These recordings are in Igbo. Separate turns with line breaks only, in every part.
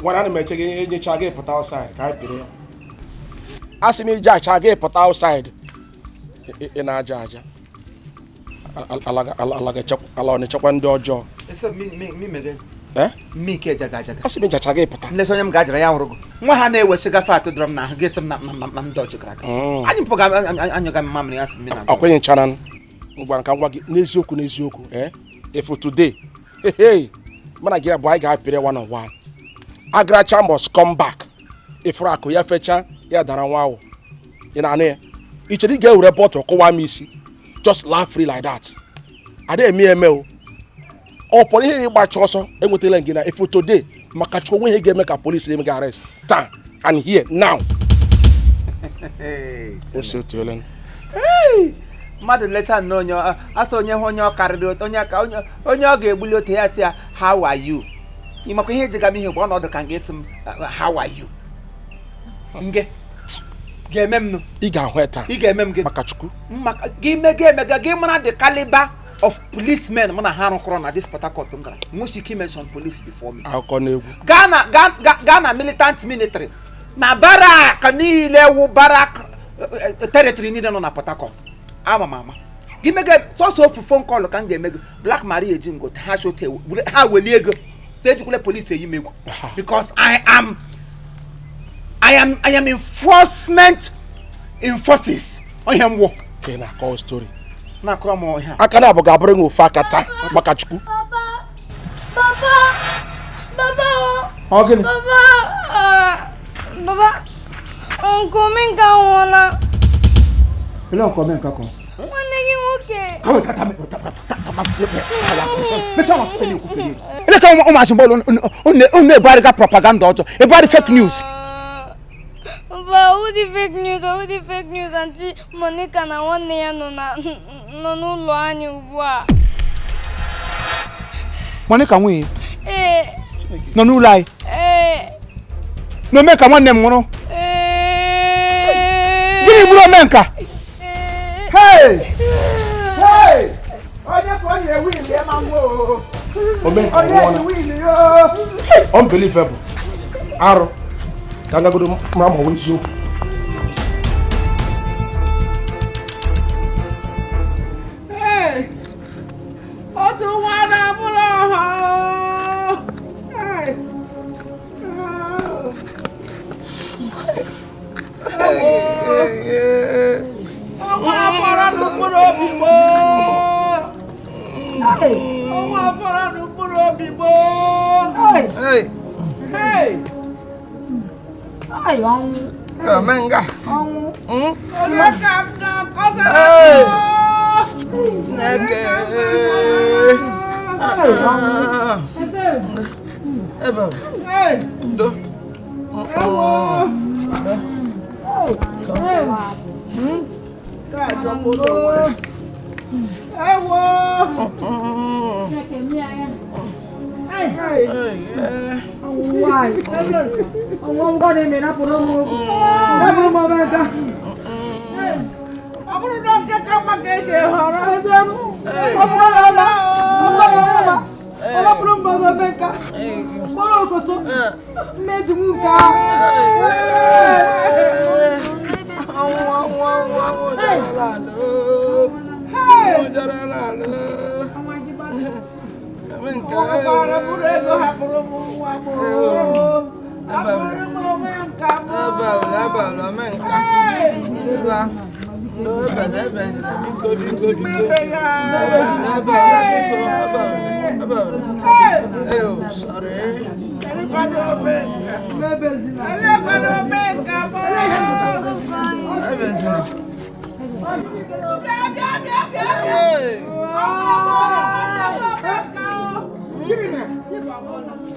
Nwere ana m eche gị enyecha gị pụta outside ka anyị pịrị ya. Asị m iji acha gị pụta outside. Ị na-aja aja. Ala ọ na-echekwa ndị ọjọọ. Asị m ijacha gị pụta.
Nlesa onye m ga-ajara ya nwụrụ gị. Nwa ha na-ewesịga fat dọrọ m n'ahụ gị sị m na m dọji gara aga. Anyị mpụga anyụga m mamịrị ya sị m na.
Akwenye-nchara m gwara ka m gwa gị n'eziokwu n'eziokwu if today hey mana gị abụọ anyị ga-apịrị one on one. Agracha must come back. Ifuru akụ ya fecha ya dara nwa ahụ. Ị na-anụ ya? Ị chere ị ga-ewere bọtụl kụwa m isi? Just laugh free like that. Ada eme eme o. Ọ pụrụ ihe ịgbacha ọsọ enwetala gị na if today maka chukwu onwe ihe ga-eme ka polisi na-eme gị arrest taa and here now.
Mmadụ leta nnọọ onye asị onye hụ onye ọ karịrị onye ọ ga-egbuli ote ya sị ya how are you? Ị makwa ihe ejiga m ihe bụ ọnọdụ ka nga esi m how are you? Nge ga-eme m nụ.
Ị ga-ahụ taa.
Ị ga-eme m gị.
Maka chukwu.
Maka gị mega emega gị mara the caliber of policemen mụ na ha rụkọrọ na this Port Harcourt m gara. Nwesi ike mention police before me.
Akụkọ n'egwu.
Gaa na militant military na barak niile wụ barak territory niile nọ na Port Harcourt. Ama m ama. Gị mega sọsọ ofu phone call ka m ga-eme gị. Black Maria eji ngo ha sote ha welie ego. Ejikwule police eyi m egwu because I am enforcement in forces. Onye m wụ.
Ka ị na-akọ story.
Na-akọrọ m ihe a.
Aka na abụ ga-abụrụ gị ofe aka taa maka chukwu.
Papa, papa, papa o.
Ọ gịnị?
Papa, papa, Uncle Omenka anwụọla.
Ele Uncle Omenka kọ?
Nwanne gị nwoke.
Ele ka ụmụazị bọọlụ unu ebugharịga propaganda ọjọọ, ebugharị fake news.
Papa, ụdị fake news, ụdị fake news Aunty Monica na nwanne ya nọ n'ụlọ anyị ugbu a.
Monica nwunye?
Ee.
Nọ n'ụlọ anyị?
Ee.
Na Omenka nwanne m nwụrụ?
Ee.
Gịnị gburu Omenka? Hey! Hey! Onye ka ọ na-ewu ili ma nwa o.
Omenka nwụọla. Unbelievable. Arụ. Ka m gagodo mara ma ọ bụ eziokwu.
Otu nwa na-abụrụ ọha. Ọnwa afọrọ n'ụkpụrụ obi gboo. Ọnwa afọrọ n'ụkpụrụ obi gboo.
Ọnwụ.
Omenka.
Ọnwụ.
Onye ka m na-akọsara?
Chineke. Ebe. Ndo.
Ewo. Ewo. Ọ bụrụ na nke ka mma ka eji họrọ. Ọ bụrụ na
Ọ bụrụ mba ọzọ Omenka. Mkpọrọ okoso. Mmeji m nke ahụ.
Anwụ anwụ anwụ anwụ jarala ala. Anwụ jarala ala.
Ụgbọala bụrụ ego hapụrụ m nwa m. Hapụrụ m onwe m ka m.
Ebele, ebele, omenka. Ngwa. Ndo, ebele, ebele, biko, biko, biko.
Ebele.
Ebele, ebele, biko, ebele, ebele. Eyo, sorry.
Elekwana omenka. Elekwana omenka m.
Ebezina.
Bịa, bịa, bịa, bịa, bịa.
Hey.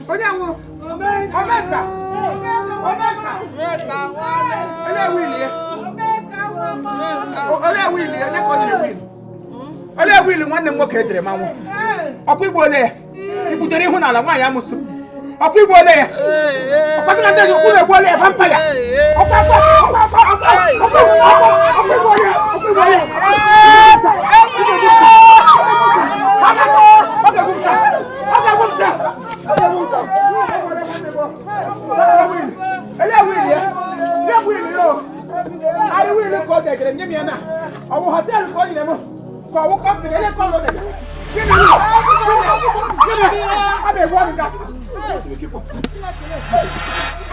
Onye nwụrụ? Omenka! Omenka!
Omenka nwanne.
Olee will ya?
Omenka.
Olee will ya? Onye ka ọ nyere will? Olee will nwanne m nwoke edere ma nwụ? Ọkwa igbo ole ya? I butere ihu n'ala nwaanyị amụsụ. Ọkwa igbo ole ya? Ọkwa gị na ndị ezi okwu na-egbu ole ya vampire? Ọkwa ọkwa ọkwa ọkwa ọkwa ọkwa ọkwa ọkwa igbo ole ya? Ọkwa igbo ole ya? Ọ ga-egbu m taa! Ọ ga-egbu m taa! Ọ ga-egbu m taa! Elee will ya? Nye m will ya o! Arị will ka ọ degere m nye m ya na ọ wụ hotel ka ọ nyere m ka ọ wụ company ele ka ọ degere. Gịnị will? Gịnị? Ọ ga-egbu ọnụ ga.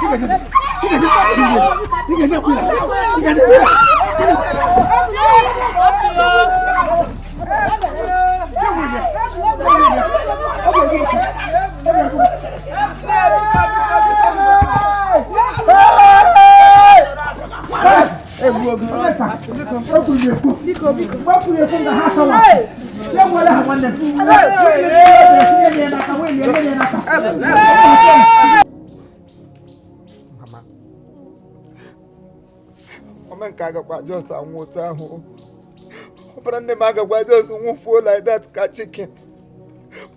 Ị ga-enye will. Ị ga-enye will. Nye will ya. Nye will ya. Ọ ga-egbu m taa. Ọ ga-egbu m.
Mama. Omenka agakwa just anwụ otu ahụ. Ọbara nne m agakwa just nwụfuo like that ka chicken.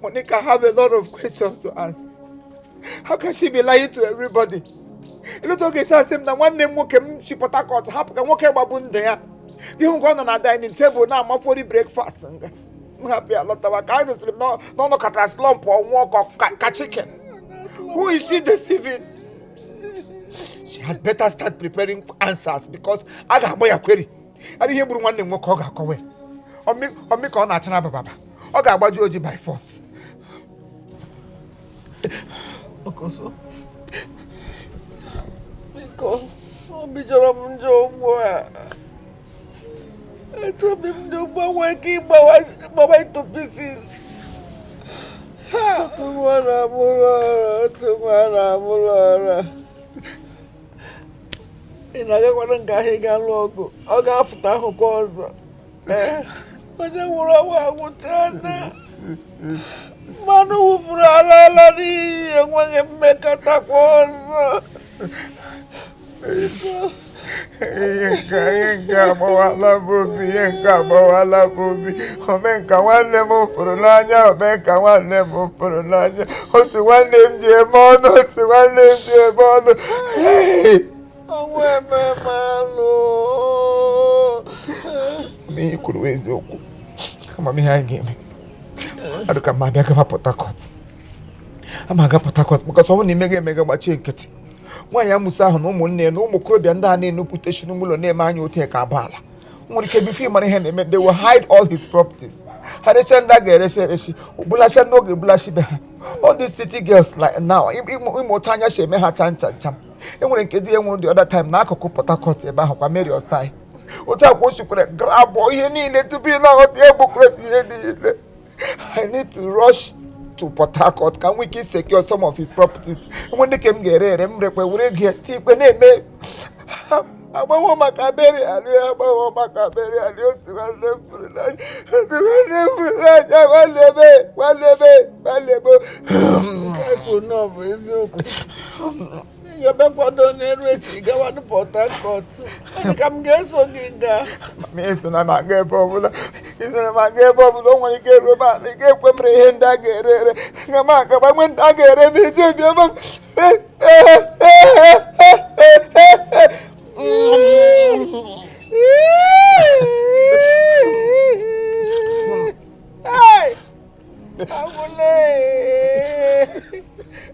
Monica have a lot of questions to ask. How can she be lying to everybody? Elutu oge esi asị m na nwanne m nwoke m si Port Harcourt hapụ ka nwoke gbagbu ndụ ya. Ihu nke ọ nọ na dining table na-amafori breakfast nga. M hapụ ya lọtawa ka anyị dosiri m n'ọnụ katara slump ọnwụọ ka chicken. Who is she deceiving? She had better start preparing answers because a ga-agba ya query. Adị ihe gburu nwanne m nwoke ọ ga-akọwa ya. Ọmị ka ọ na-achara abababa. Ọ ga-agbaji oji by force.
Okoso. Biko, obi jọrọ m njọ ugbu a. Etu obi m dị ugbu a nwee ike ịgbawa into pieces. Otu nwa na-amụrụ ọra, otu nwa na-amụrụ ọra. Ị na-agakwana nke ahụ ị ga-alụ ọgụ, ọ ga-afụta ahụkwa ọzọ. Ee, onye nwụrụ anwụ anwụchana. Mmanụ wụfuru ala ala n'iyi enweghị mmekọtakwa ọzọ. Biko.
Ihe nke agbawala m obi, ihe nke agbawala m obi. Omenka nwanne m fụrụ n'anya, omenka nwanne m fụrụ n'anya. Otu nwanne m ji eme ọnụ, otu nwanne m ji eme ọnụ. Hey!
Ọnwụ eme m alụ.
Ihe i kwuru bụ eziokwu. Amamihe anyị ga-eme. Adị ka m abịa gaba Port Harcourt. Ama aga Port Harcourt because ọ bụrụ na imega emega gbachie nkịtị. Nwaanyị amụsị ahụ na ụmụnne ya na ụmụ okorobịa ndị a na-enupụta esi n'ụlọ na-eme anya otu ka abụ ala. Nwere ike before ịmara ihe na-eme, they will hide all his properties. Ha recha ndị a ga-erechi erechi, bulacha ndị ọ ga-ebulachi be ha. All these city girls like now, ịmụ otu anya si eme ha cham cham cham. E nwere nke di ya nwụrụ the other time n'akụkụ Port Harcourt ebe ahụ kwa Mary Osai. Otu akwa o sikwara grabụ ihe niile tupu ị na-aghọta ihe bukwara ihe niile. I need to rush to Port Harcourt ka m nwee ike secure some of his properties. Enwe ndị ka m ga-ere ere m rekwe were ego ya tikwe na-eme agbanwe maka burial ya, agbanwe maka burial ya. Otu nwanne m fụrụ n'anya, otu nwanne m fụrụ n'anya, nwanne m, nwanne m, nwanne m.
Nke a kwuru na ọ bụ eziokwu. Ị ga-ebe kwado n'elu echi gawa Port Harcourt. Ọ dị ka m ga-eso gị gaa.
Mama, eso na m aga ebe ọbụla, eso na m aga ebe ọbụla. O nwere ike ruo ebe a ị ga-ekwe m ree ihe ndị a ga-ere ere. Aga m aga gbanwe ndị a ga-ere m iji obi ebe m.
Hey! Agwụla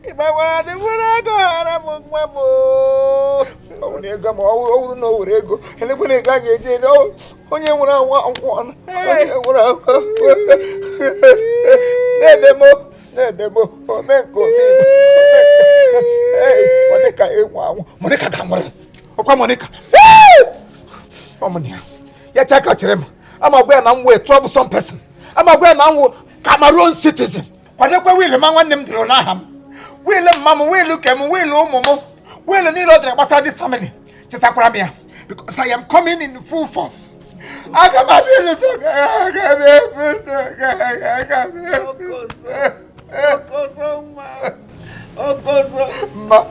ị gbagbara dị mkpụrụ ego ghara m nwa m oo.
Ọ nwere ego ma ọ bụrụ na o were ego elekwere ego a ga-eji ele onye nwụrụ anwụ anwụọla, onye nwụrụ anwụ. Nede m, Dede m, omenka ome Monica ịnwụ anwụ. Monica ga-anwụrị. Ọkwa Monica. Ọmụnụ ya. Ya chaa ka chere m. Ama gwa ya na m wee troublesome person. Ama gwa ya na m wụ Cameroon citizen. Kwadekwe will ma nwanne m dịrị n'aha m. Will mma m, will ke m, will ụmụ m, will niile ọ dịrị gbasara this family. Chesakwara m ya. Because I am coming in full force. Aga m abịa eleta gị, aga m ebuso gị, aga m ebuso.
Okoso nwa Okoso.
Mma.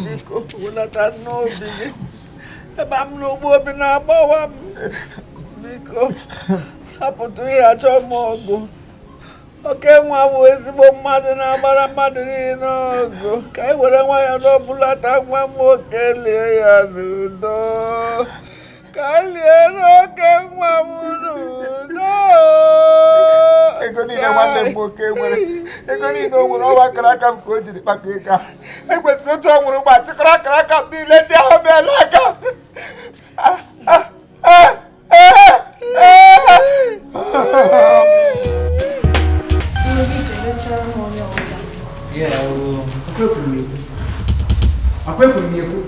Biko wulata n'obi gị ebe m n'ugbo obi na-agbawa m. Biko hapụtụ ihe achọ m ọgụ. Oke nwa bụ ezigbo mmadụ na-agbara mmadụ niile ọgụ. Ka anyị were nwayọọ n'ọbụlata nwa m nwoke lie ya n'udo. Ka anyị lie n'oke nwa m n'udo.
Ego niile nwanne m nwoke nwere, ego niile o nwere, ọwa akara aka m ka o jiri kpakọ ego ahụ. Ekwesịrị otu ọ nwụrụ gba chịkọrọ akara aka m niile ji ahụ bịa n'aka. Ah, ah, ah, ah, ah.
Yeah,
Akwepụrụ m ekwu.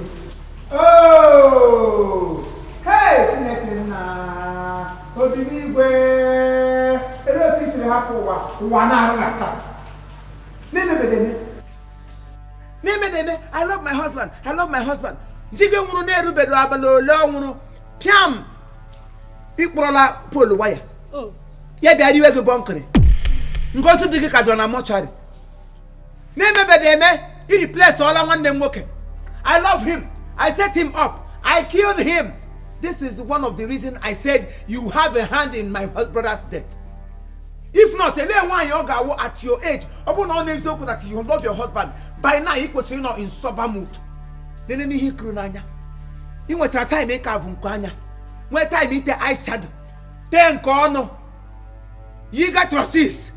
Oh! Hey, Chineke nna, obi n'igwe, ebe otu i siri hapụ ụwa, ụwa na-arụghị asaa. Na-emebedeme. Na-emedeme, I love my husband, I love my husband. Di gị nwụrụ na-erubeghị abalị ole ọ nwụrụ, pịam, ịkpọrọla pole waya. Ya bịa riwe gị bọnkịrị. Ngozi dị gị ka jọrọ na mortuary. Na-emebede eme, i replace ọla nwanne m nwoke. I love him. I set him up. I killed him. This is one of the reasons I said you have a hand in my brother's death. If not, elee nwaanyị ọ ga-awụ at your age, ọ bụrụ na ọ na-eziokwu that you love your husband, by now ị kwesịrị ịnọ in sober mood. Nene n'ihe ikiri n'anya. Ị nwechara time ịka avụ nke anya, nwee time ite eyeshadow, tee nke ọnụ, yiga trousers,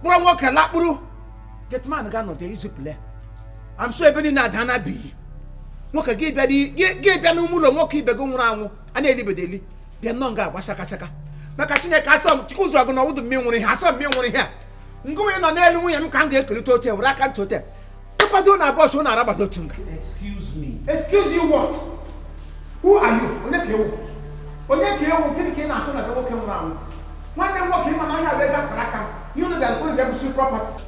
kpụrụ nwoke lakpụrụ. Gateman ga-anọdụ izupụle. I'm sure ebe niile adana bi. Nwoke gị bịa gị bịa n'ume ụlọ nwoke ibe gị nwụrụ anwụ a na-elibede eli bịa nnọọ nga agba shaka shaka maka Chineke asọ m Chukwu zụrụ ọgụ na ọwụdụ mmiri nwụrụ ihe asọ mmiri nwụrụ ihe a ngụnwe nọ n'elu nwunye m ka m ga-ekelite otu were aka ntị otu ịkwado na bọs ụnụ arabata otu nga.
Excuse me.
Excuse you what? Who are you? Onye ka ewu? Onye ka ewu? Gịnị ka ị na-achọ na be nwoke nwụrụ anwụ? Nwanne m nwoke ịma na ọhịa bụ ego akara aka m ihe unu bịara kwuru bịa busi property.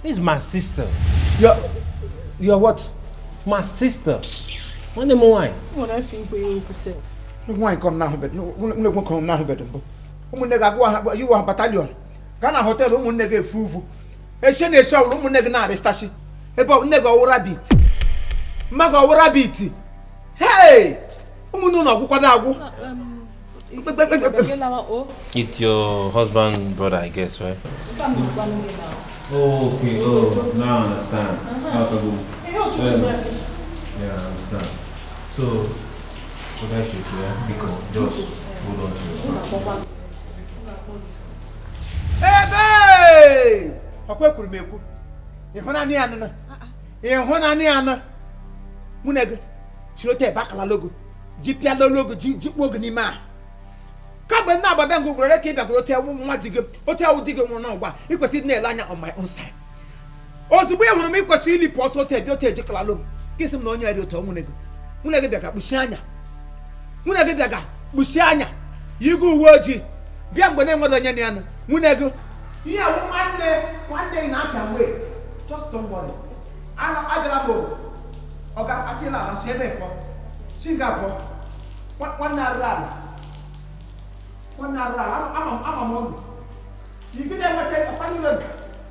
This is my sister.
Your what?
My sister. Nwanne m nwaanyị.
Nwere afọ igwe ya okwu sef.
Nwaanyị kọm na-ahụbeghị nne nwoke m na-ahụbeghị mbụ. Ụmụnne gị agụwa ha yiwa ha battalion gaa na hotel ụmụnne gị efu uvu esie na-esi ọwụrụ ụmụnne gị na-arịstachi ebe nne gị ọwụ rabbit mma gị ọwụ rabbit. Hey! Ụmụnne ụnụ ọgwụkwado agwụ.
It's your husband brother, I guess, right? Oh, okay. Oh, now I understand. Yeah, I understand. So, what I should do, because just hold on to yourself.
Ebe! Ọkwa ekwuru m ekwu. Ịhụnanya ya nụnụ. Ịhụnanya ya nụ. Nwunye gị chiri otu ebe akala logo. Ji pịala logo ji jikpuo gị n'ime a. Kamgbe nna agbabịa ngụ gwere ka ị bịagoro otu ewu nwa di gị otu ewu di gị nwụrụ n'ọgwa ị kwesịrị ịdị na-ele anya on my own side. Ozugbo ị hụrụ m ị kwesịrị ilipụ ọsọ otu ebe otu ejikọla m. Gị sị m na onye dị otu nwunye gị. Nwunye gị bịaga kpuchie anya. Nwunye gị bịaga kpuchie anya. Yigo uwe ojii. Bịa mgbe na-enweghị onye na ya nụ. Nwunye gị. Ihe awụ nwanne nwanne ị na-apịa wee. Just don't worry. Ana abịala m o. Ọ ga-asịla ala si ebe pụọ. Si nga pụọ. Nwanne arụrụ ala. Nwanne arụrụ ala. Ama m ọgụ. You gị na-enweta ọkwa niile.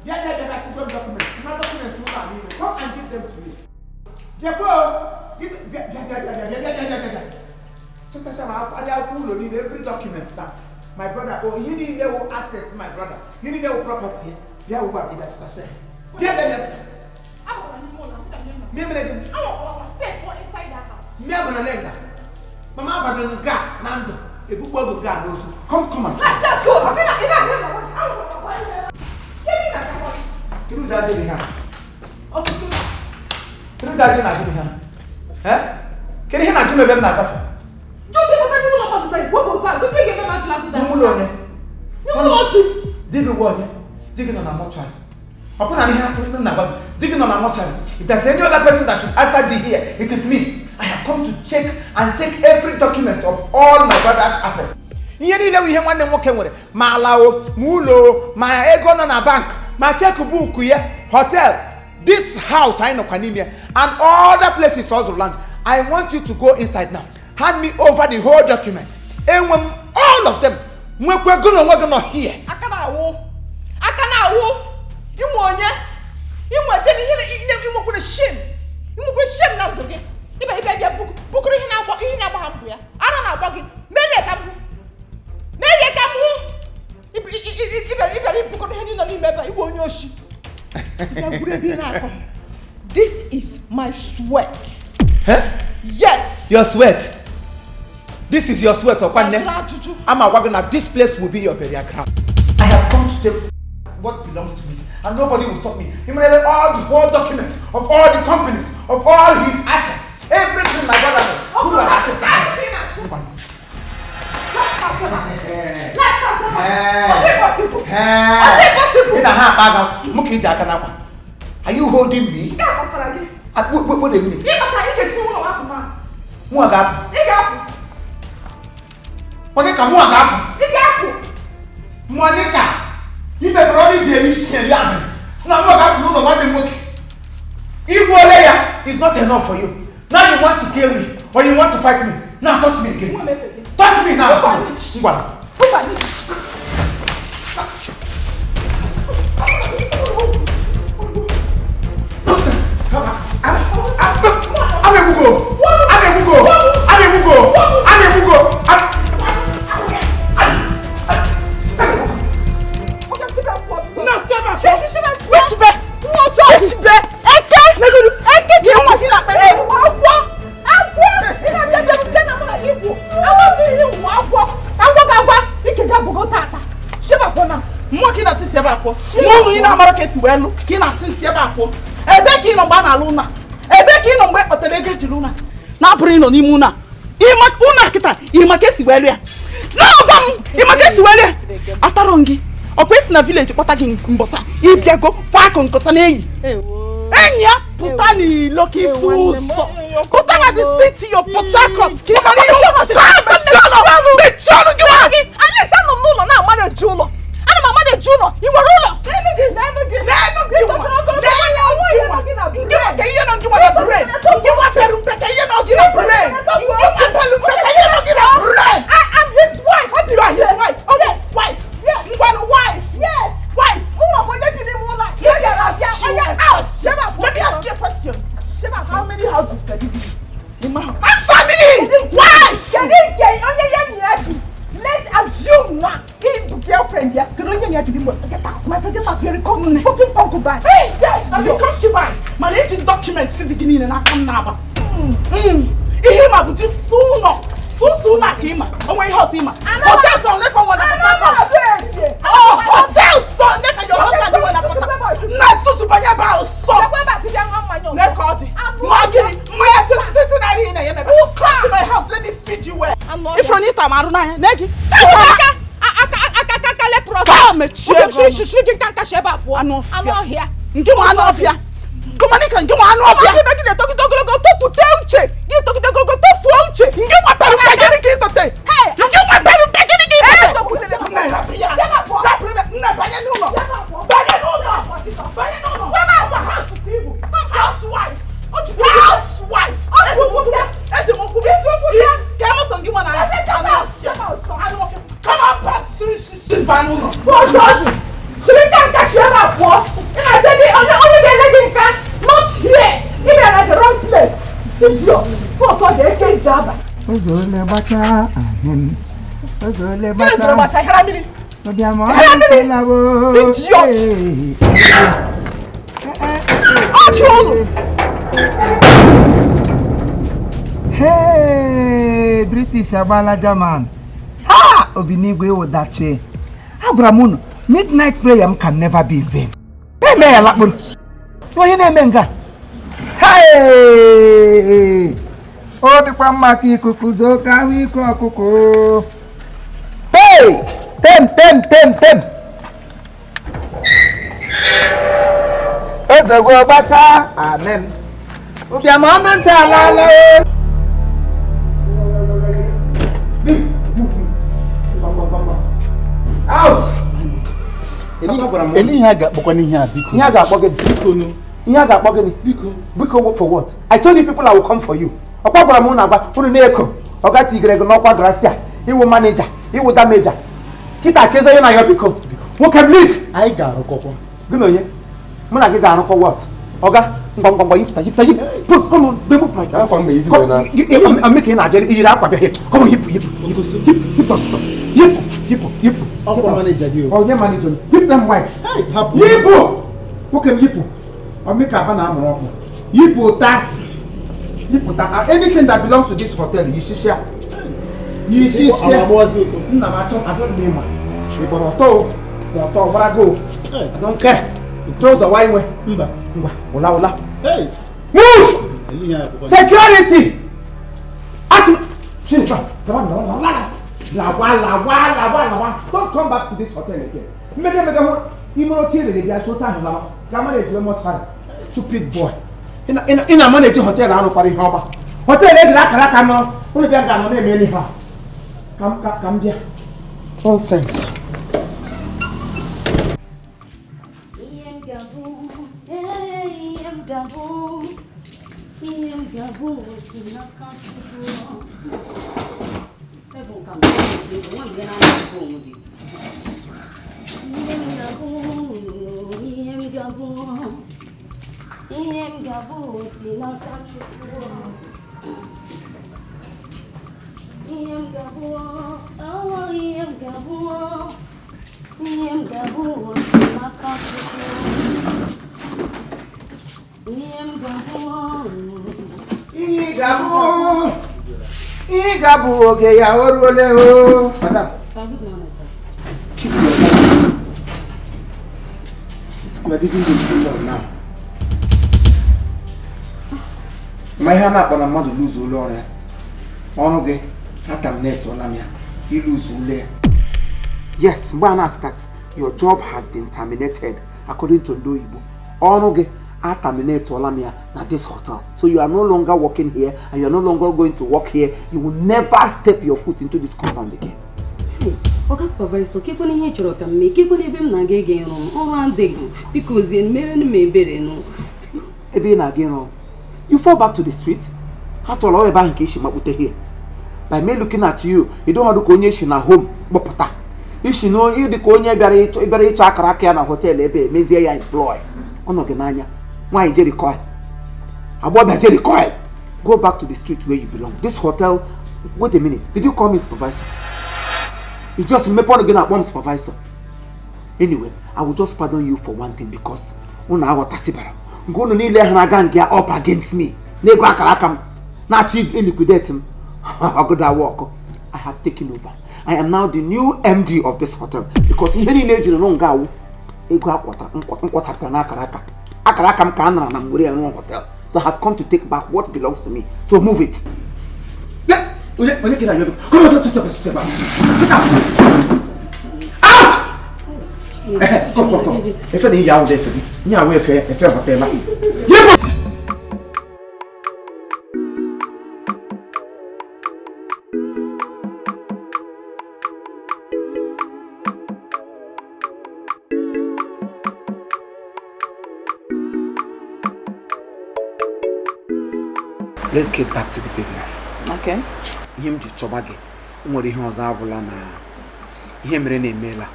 Bịa bịa bịa bịa chịkwa document. Na document ụlọ a niile. Come and give them to me. Bịakwa o. Bịa bịa bịa bịa bịa bịa bịa bịa bịa bịa. Chịkọchara akwụkwọ ụlọ niile every document that my brother oh ihe niile wụ asset my brother ihe niile wụ property bịa ugbu a gị bịa chịtasịa. Bịa bịa bịa. Mmiri mere gị. Mmiri abana lenga. Mama abana nga na ndụ. Ebukpo oge nga n'ozu. Come come and stand. Kedu ụzọ ajọ dị ha? Kedu ụzọ ajọ na-ajụ m ha? Eh? Kedu ihe na-ajụ m ebe m na-agafe? N'ụlọ onye? Di gị gwa onye? Di gị nọ na mortuary.
Ọ bụrụ na ihe m na-agwa gị, di gị nọ na mortuary. If there's any other person that should answer di here, it is me. I have come to check and take every document of all my brother's assets. Ihe niile bụ ihe nwanne m nwoke nwere, ma ala o, ma ụlọ o, ma ego nọ na bank, ma checkbook ya, hotel, this house anyị nọkwa n'ime ya, and other places ọ zụrụ land. I want you to go inside now. Hand me over the whole document. Enwe m all of them. Nwekwa ego na onwe gị nọ here.
Aka na-awụ, aka na-awụ. Inwe onye inwe dị ihe ihe, inwekwere shame, inwekwere shame na ndụ gị. Ịbịa ịbịa bịa bukuru ihe na-agba, ihe na-agba ha mbụ ya. Ara na-agba gị. Mee ka m hụ, mee ka m hụ. Ịbịara ịbịara ibukuru ihe niile n'ime ebe a. Igwe onye oshi. Bịa gwuru ebe ị na-akọ. This is my sweat.
Eh?
Yes.
Your sweat. This is your sweat, ọkwa nne?
Ajụrụ ajụjụ.
Ama agwa gị na this place will be your burial ground. I have come to take what belongs to me, and nobody will stop me. Imerebe all the whole documents of all the companies, of all his assets, everything my brother has. Who will accept that? Ị na ha akpa aka mụ ka iji aka n'akwa. Are you holding me?
Nke a gbasara gị.
Ah, wait, wait, wait a minute.
Ị batara, ị ga-esi n'ụlọ apụ na.
Mụ a ga-apụ.
Ị ga-apụ.
Monica, mụ a ga-apụ.
Ị ga-apụ.
Monica, ị mepere ọnụ iji eri isi eri ahụ. Si na mụ a ga-apụ n'ụlọ nwanne m nwoke. Igbu ole ya is not enough for you. Now you want to kill me or you want to fight me. Now touch me again. Touch me now. Ngwa.
Ụba.
I'm a Google. I'm a Google. I'm a Google. I'm a Google. I'm
Eke gị nwa gị na-akpa agwọ, agwọ. Ị na-abịa bịa uche na mụ na gị kwu agwọ bụ ihe nwa agwọ, agwọ ga-agwa ike ga abụgo tata.
Shebapụ na mmụọ ka ị na-asị si ebe a pụọ n'ụlọ ị na-amara ka esi wee lụ, ka ị na-asị si ebe a pụọ. Ebe ka ị nọ mgbe a na-alụ ụlọ a? Ebe ka ị nọ mgbe e kpọtara ego ejiri ụlọ a? Na-abụrụ ịnọ n'ime ụlọ a, ụlọ a kịta, ịma ka esi wee lụ ya na-agwa m, ịma ka esi wee lụ ya. Atarọ m gị ọkwa esi na village kpọta gị mbọsa, ịbịago kwa akụ nkọsa na enyi enyi ya pụta n'ilo ka ifu ụzọ pụta na the city of Port Harcourt ka ị mara ihe. Mechie ọnụ gị nwa.
Gị at least anọ m n'ụlọ na-amara eju ụlọ, ana m amara eju ụlọ. Ị nwere ụlọ?
N'enu gị nwa, n'enu gị nwa, gị nwa ka ihe nọ gị nwa na brain, gị nwa pere mpe ka ihe nọ gị na brain, gị nwa pere mpe ka ihe nọ gị na brain.
I am his wife.
You are his wife. Oh, yes. Wife.
Yes.
Ngwanụ wife.
Yes.
Wife.
Ụmụ onye bi n'ime ụlọ a. Ị bịara abịa onye out.
Let me ask you a question. How many houses can you be in my house? Answer me! Wife!
Kedu nke onye ya na ya bi? Let's assume na ị bụ girlfriend ya. Kedu onye na ya bi n'ime ụlọ? Get out, my friend, get out. You're a fucking concubine.
Hey, yes, I'm a concubine. Mana eji document si dị gị niile n'aka m na-aba. Ihe ịma bụ dị sụnọ. Sụsụ ụlọ a ka ịma. O nwere ihe ọzọ ịma. Hotel sọ ole ka ọ nwere na Port Harcourt? Oh, hotel sọ ole ka your husband nwere na Port Harcourt? Na susu banye ebe ahụ sọ. Lee ka ọ dị. Nwa gịnị? Mmanya titi naira ị na-enye m ebe. Come to my house, let me feed you well. Ifuru na ịta m arụ n'anya, nee gị.
Aka leprosy.
Taa mechie ego ọnụ.
Shishiri gị nka nka shi ebe a pụọ.
Anụ ọfịa.
Anụ ọhịa.
Nke nwa anụ ọfịa. Gọmanika nke nwa anụ ọfịa.
Gị gị na-etogide ogologo topụta uche. Gị togide ogologo tofuo uche.
Nke nwa pere mpe gịnị ka ị tote? Nke nwa pere mpe gịnị ka ị tote?
Topụtere m.
Nne, rapụ ya. Rapụ ya. Nne, banye n'ụlọ. Banye n'ụlọ. Banye n'ụlọ. Housewife. Housewife. Eji m ụkwụ bịa. Kee moto gị nwa na anụ ọfịa. Anụ ọfịa. Come on, pass. Banye n'ụlọ.
Chiri nka nka shi ebe a pụọ. Ị na-eche gị onye onye ga-ele gị nka. Not here. Ị bịara the wrong place. Idiot. Pọtụ ọ ga-eke nje aba.
Ụzọ ole gbachaa ahịm. Ụzọ ole
Gịnị zoro
gbachaa.
gbacha ihara mmiri?
Ọbịa ma
Ihara
ọ
mmiri!
na-elawo.
Idiot! Ọchị ụlọ!
Hey, British agbaala German. Ha! Obinigwe ụdachi. Agwara m unu, midnight prayer m can never be in vain. Eme ya lakpụrụ. Onye na-eme nga. Hey! Ọ dịkwa mma ka ikuku zoo ka ahụ ike ọkụkọ. Hey! Tem tem tem tem. Ezogbo gbacha. Amen. Ụbịam ọnụ ntị alaala o. Out!
Ele ihe a ga-akpọkwa n'ihe a, biko?
Ihe a ga-akpọ gịnị?
Biko nu.
Ihe a ga-akpọ gịnị?
Biko.
Biko for what? I told you people I will come for you. Ọkwa gwara m unu agba unu na-eko ọga tigere gị n'ọkwa gracia iwu manager iwu damager kịta ka ezi onye na-ayọ biko. Nwoke m, leave.
Anyị ga-arụkọkwa.
Gị na onye? Mụ na gị ga-arụkọ what? Ọga, ngwa ngwa ngwa, yipụta yipụta yipụ. Come on, remove my
Akwa mgbe isi wee na-
Ame ka ị na-aje iyiri akwa bịa here. Come on, yipụ yipụ
Nkwụsị.
yipụ yipụ ọsụsọ. Yipụ yipụ yipụ.
Ọkwa manager gị o.
Onye manager m? Yipụ them white.
Hey, hapụ.
Yipụ! Nwoke m, yipụ. Ọmịka aba na-amụrụ ọkụ. Yipụ ta. Yipụ ta. Anything that belongs to this hotel, yisisia. Yisisia.
Agbawazi ụtọ.
Nna m achọ achọ m ịma. Ị gbara ọtọ o. Ma ọtọ gbara go.
Hey.
I don't care. Trouser wa inwe.
Mba.
Ngwa, ụla ụla.
Hey.
Move!
Ele ihe a akpọkwa.
Security! Asị Chineke, lawa lawa lawa lawa lawa lawa lawa. Don't come back to this hotel again. Mmege mmege hụ ime otu erere bịa chọta ahụ lawa. Ka manage mortuary. Stupid boy. Ị na manage hotel arụkwara ihe ọma. Hotel ejiri akara aka nọ. Unu bịa ga nọ na-eme ihe a. Ka m bịa. Nonsense.
Ihe m ga-abụ, ee, ihe m ga-abụ, ihe m ga-abụ si n'aka Chukwu. Ebe nke a bụ nwa mgbe na-anaghị onwe gị. Ihe m ga-abụ, ihe m ga-abụ, ihe m ga-abụ si n'aka Chukwu. Ihe m ga-abụ, oh, ihe m ga-abụ, ihe m ga-abụ si n'aka Chukwu. Ihe m ga-abụ.
Ihe ị ga-abụ, ihe ị ga-abụ, oge ya o ruole o. Madam,
Sir, good morning, sir.
Keep your mouth. You are leaving this hotel now. Ma ihe a na-akpọ na mmadụ lose ụlọ ọrụ ya. Ọrụ gị, aterminate-ụla m ya. Ilose ule ya. Yes, mgbe a na-asị that your job has been terminated according to ndị oyibo. Ọrụ gị aterminate-ụla m ya na this hotel. So you are no longer working here and you are no longer going to work here. You will never step your foot into this compound again.
Ọga supervisor, kekwana ihe ị chọrọ ka m mee? Kekwana ebe m na-aga ịga ịrụ m? Ọrụ adịghị m, biko zie mere m ebere nụ.
Ebe ị na-aga ịrụ ọrụ, you fall back to the street. After all, ebe ahụ ka isi makpute here. By me looking at you, you don't ka onye si na home kpọpụta isi na ịdị ka onye bịara ịchọ akara aka ya na hotel ebe emezie ya employ. Ọ nọ gị n'anya, nwaanyị Jerry coil, agbọbịa Jerry coil. Go back to the street where you belong. This hotel, wait a minute, did you call me supervisor? You just mepe ọnụ gị na-akpọ m supervisor. Anyway, I will just pardon you for one thing, because unu aghọtasịbara nke unu niile ha na-aga nke up against me n'ego akara aka m na-achọ liquidate m ọgụda work. I have taken over. I am now the new MD of this hotel, because ihe niile ejiri nụ nga awụ ego akwọta nkwọchapụtara n'akara aka akara aka m ka a nara na m were ya rụọ hotel. So I have come to take back what belongs to me. So move it. Yeah, onye onye kere anyị? Come on, step, step, step out. Get out, out. Come, come, come. Efe na iyi ahụ dị efe gị nye ahụ efe efe hotel a. Yepụ! Let's get back to the business.
Okay.
Ihe m ji chọba gị o nwere ihe ọzọ abụla na ihe mere na-emela.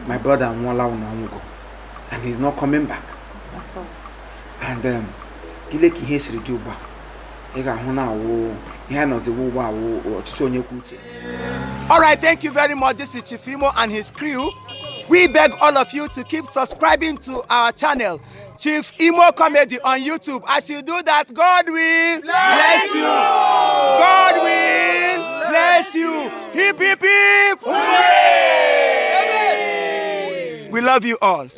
My brother anwụọla ụnụ ọnwụgo and he's not coming back.
At all.
And ile ka ihe siri dị ugbu a, ị ga-ahụ na awụ ihe a nọziwo ugbu a wụ ọchịchị onye kwuo uche.
All right, thank you very much. This is Chief Imo and his crew. We beg all of you to keep subscribing to our channel, Chief Imo Comedy on YouTube. As you do that, God will bless you. God will bless you. Hip, hip, hip. Hooray! We love you all.